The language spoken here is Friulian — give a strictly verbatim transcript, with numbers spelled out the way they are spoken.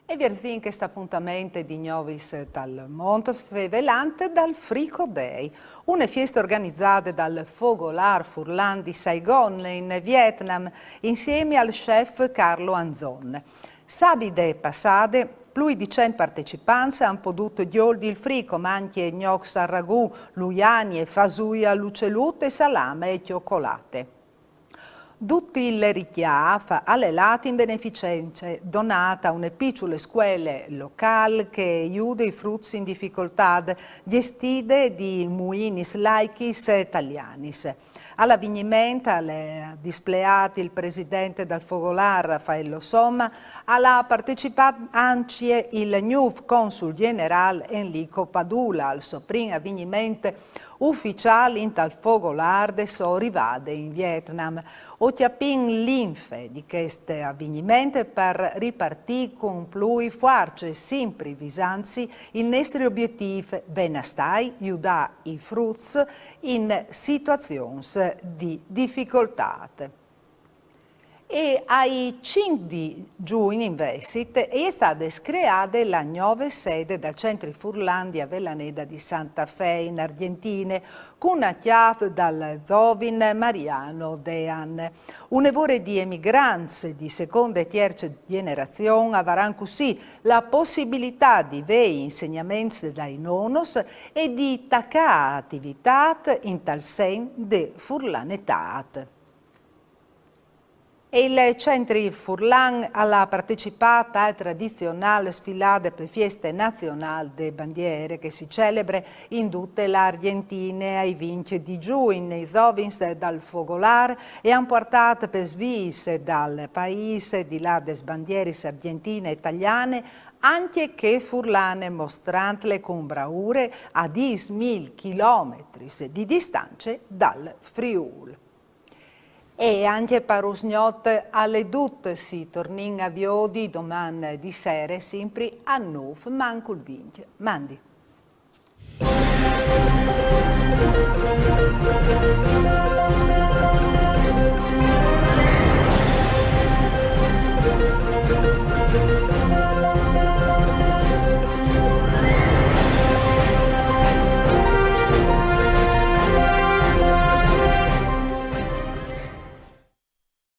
E vierzìn chest apuntament di gnovis dal mont fevelant dal Frico Day, une fieste organizade dal Fogolâr Furlan di Saigon in Vietnam insiemi al chef Carlo Anzon. Sabide passade plui di cent partecipants a àn podût gjoldi il frico, ma ancje gnocs al ragù, luiani e fasûi al ucelut e salame e cjocolate. Dut il ricjâf al è lât in beneficence, donât a une piçule scuele locâl che e jude i fruts in dificoltât, gjestide di muinis laichis talianis. Al avigniment, al à displeât il president dal Fogolâr Raffaello Somma, al à partecipât ancje il gnûf consul gjenerâl Enrico Padula, al so prin avigniment uficiâl intal Fogolâr de sô rivade in Vietnam. O cjapìn linfe di chest avigniment par ripartî cun plui fuarce, simpri visantsi il nestri obietîf: ben a stâi, judâ i fruts in situazions di dificoltât. E ai cinc di Jugn invezit e je stade screade la gnove sede dal Centri Furlan di Avellaneda di Santa Fe in Argjentine, cun a cjâf dal zovin Mariano Dean. Une vore di emigrants di seconde e tierce gjenerazion a varan cussì la pussibilitât di vê i insegnaments dai nonos e di tacâ ativitât intal sen de furlanetât. E il Centri Furlan al à partecipât ae tradizionâl sfilade pe fieste nazionâl de bandiere che si celebre in dute la Argjentine ai vincj di Jugn. I zovins dal Fogolâr a àn puartât pes viis dal paîs di là des bandieris argjentine e taliane ancje chê furlane, mostrantle cun braure a dîs mil chilometris di distance dal Friûl. E ancje par usgnot al è dut, si tornìn a viodi doman di sere, simpri a nûf mancul vincj. Mandi.